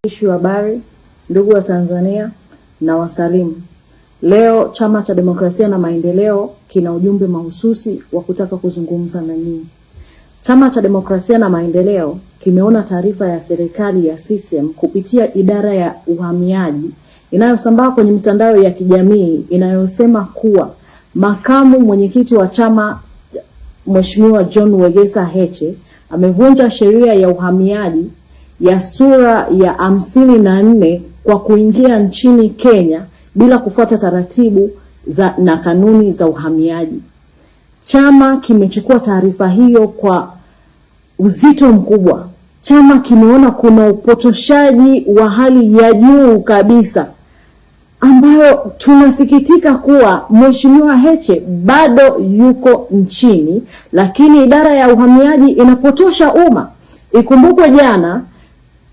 Waandishi wa habari, ndugu wa Tanzania na wasalimu. Leo Chama cha Demokrasia na Maendeleo kina ujumbe mahususi wa kutaka kuzungumza na nyinyi. Chama cha Demokrasia na Maendeleo kimeona taarifa ya serikali ya CCM kupitia idara ya uhamiaji inayosambaa kwenye mitandao ya kijamii inayosema kuwa makamu mwenyekiti wa chama Mheshimiwa John Wegesa Heche amevunja sheria ya uhamiaji ya sura ya 54 kwa kuingia nchini Kenya bila kufuata taratibu za na kanuni za uhamiaji. Chama kimechukua taarifa hiyo kwa uzito mkubwa. Chama kimeona kuna upotoshaji wa hali ya juu kabisa, ambayo tunasikitika kuwa Mheshimiwa Heche bado yuko nchini, lakini idara ya uhamiaji inapotosha umma. Ikumbukwe jana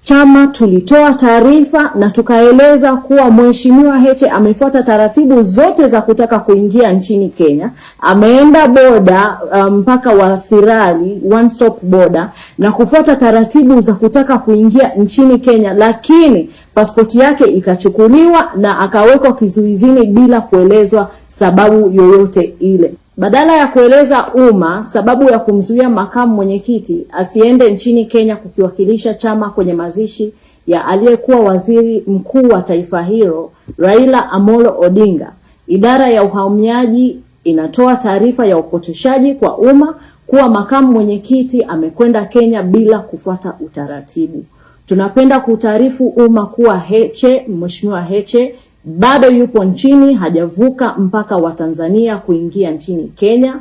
chama tulitoa taarifa na tukaeleza kuwa Mheshimiwa Heche amefuata taratibu zote za kutaka kuingia nchini Kenya. Ameenda boda mpaka wa Sirari one stop border na kufuata taratibu za kutaka kuingia nchini Kenya, lakini pasipoti yake ikachukuliwa na akawekwa kizuizini bila kuelezwa sababu yoyote ile. Badala ya kueleza umma sababu ya kumzuia makamu mwenyekiti asiende nchini Kenya kukiwakilisha chama kwenye mazishi ya aliyekuwa waziri mkuu wa taifa hilo Raila Amolo Odinga, idara ya uhamiaji inatoa taarifa ya upotoshaji kwa umma kuwa makamu mwenyekiti amekwenda Kenya bila kufuata utaratibu. Tunapenda kutaarifu umma kuwa Heche, Mheshimiwa Heche bado yupo nchini, hajavuka mpaka wa Tanzania kuingia nchini Kenya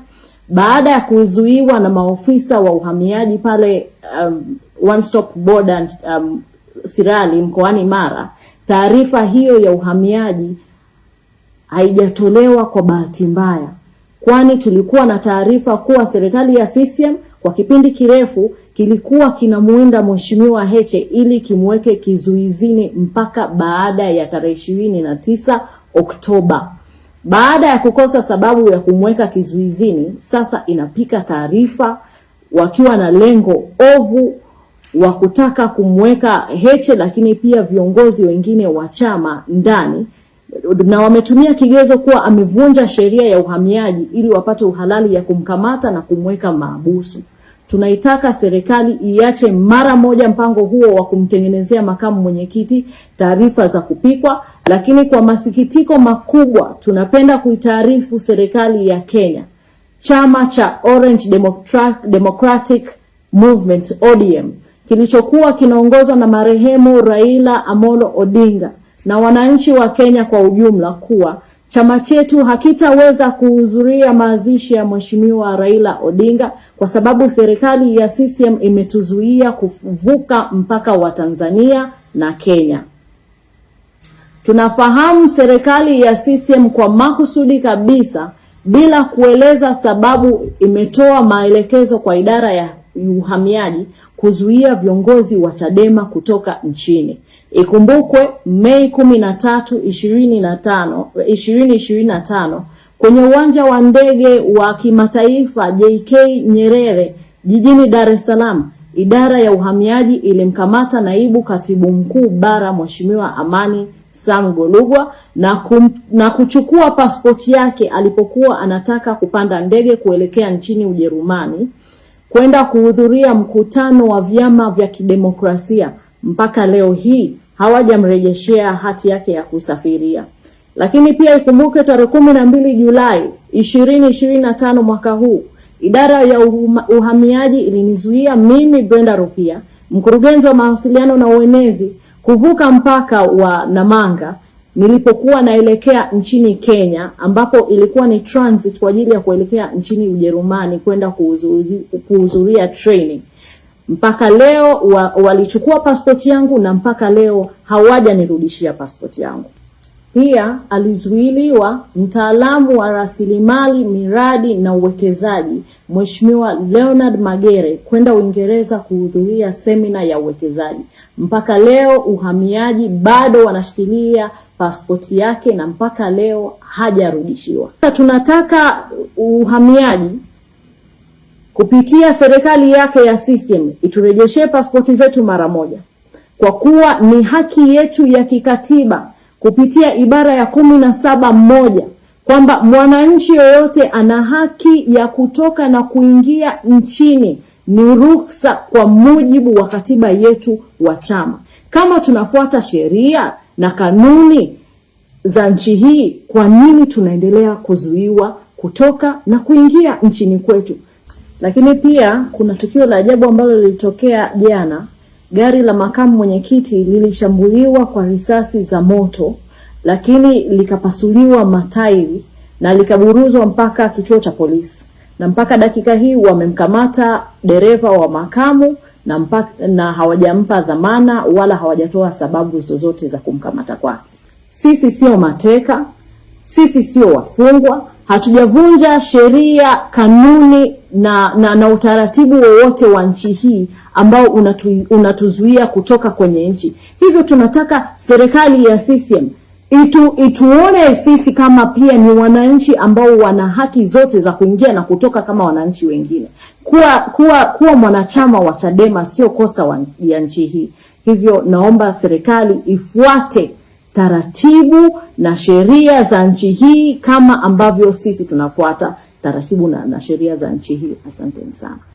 baada ya kuzuiwa na maofisa wa uhamiaji pale one stop border Sirali mkoani Mara. Taarifa hiyo ya uhamiaji haijatolewa kwa bahati mbaya, kwani tulikuwa na taarifa kuwa serikali ya CCM kwa kipindi kirefu kilikuwa kinamuinda Mheshimiwa Heche ili kimweke kizuizini mpaka baada ya tarehe 29 Oktoba. Baada ya kukosa sababu ya kumweka kizuizini, sasa inapika taarifa wakiwa na lengo ovu wa kutaka kumweka Heche, lakini pia viongozi wengine wa chama ndani, na wametumia kigezo kuwa amevunja sheria ya uhamiaji ili wapate uhalali ya kumkamata na kumweka mahabusu. Tunaitaka serikali iache mara moja mpango huo wa kumtengenezea makamu mwenyekiti taarifa za kupikwa. Lakini kwa masikitiko makubwa, tunapenda kuitaarifu serikali ya Kenya, chama cha Orange Democratic Movement ODM kilichokuwa kinaongozwa na marehemu Raila Amolo Odinga na wananchi wa Kenya kwa ujumla kuwa chama chetu hakitaweza kuhudhuria mazishi ya Mheshimiwa Raila Odinga kwa sababu serikali ya CCM imetuzuia kuvuka mpaka wa Tanzania na Kenya. Tunafahamu serikali ya CCM kwa makusudi kabisa bila kueleza sababu imetoa maelekezo kwa idara ya uhamiaji kuzuia viongozi wa Chadema kutoka nchini. Ikumbukwe Mei 13, 2025 kwenye uwanja wa ndege wa kimataifa JK Nyerere jijini Dar es Salaam, idara ya uhamiaji ilimkamata naibu katibu mkuu bara Mheshimiwa Amani Sam Golugwa na kuchukua pasipoti yake alipokuwa anataka kupanda ndege kuelekea nchini Ujerumani kwenda kuhudhuria mkutano wa vyama vya kidemokrasia. Mpaka leo hii hawajamrejeshea hati yake ya kusafiria. Lakini pia ikumbuke tarehe 12 Julai 2025 mwaka huu idara ya uhamiaji ilinizuia mimi Brenda Rupia, mkurugenzi wa mawasiliano na uenezi, kuvuka mpaka wa Namanga nilipokuwa naelekea nchini Kenya, ambapo ilikuwa ni transit kwa ajili ya kuelekea nchini Ujerumani kwenda kuhudhuria training. Mpaka leo walichukua pasipoti yangu na mpaka leo hawajanirudishia pasipoti yangu. Pia alizuiliwa mtaalamu wa rasilimali miradi na uwekezaji Mheshimiwa Leonard Magere kwenda Uingereza kuhudhuria semina ya uwekezaji. Mpaka leo uhamiaji bado wanashikilia pasipoti yake na mpaka leo hajarudishiwa. Tunataka uhamiaji kupitia serikali yake ya CCM iturejeshe pasipoti zetu mara moja. kwa kuwa ni haki yetu ya kikatiba kupitia ibara ya 17(1) kwamba mwananchi yoyote ana haki ya kutoka na kuingia nchini, ni ruksa kwa mujibu wa katiba yetu wa chama. Kama tunafuata sheria na kanuni za nchi hii, kwa nini tunaendelea kuzuiwa kutoka na kuingia nchini kwetu? Lakini pia kuna tukio la ajabu ambalo lilitokea jana. Gari la makamu mwenyekiti lilishambuliwa kwa risasi za moto, lakini likapasuliwa matairi na likaburuzwa mpaka kituo cha polisi, na mpaka dakika hii wamemkamata dereva wa makamu na hawajampa dhamana wala hawajatoa sababu zozote za kumkamata kwake. Sisi sio mateka, sisi sio wafungwa, hatujavunja sheria, kanuni na utaratibu wowote wa nchi hii ambao unatuzuia kutoka kwenye nchi. Hivyo tunataka serikali ya CCM ituone sisi kama pia ni wananchi ambao wana haki zote za kuingia na kutoka kama wananchi wengine. Kuwa mwanachama wa Chadema sio kosa ya nchi hii. Hivyo naomba serikali ifuate taratibu na sheria za nchi hii kama ambavyo sisi tunafuata taratibu na sheria za nchi hii. Asanteni sana.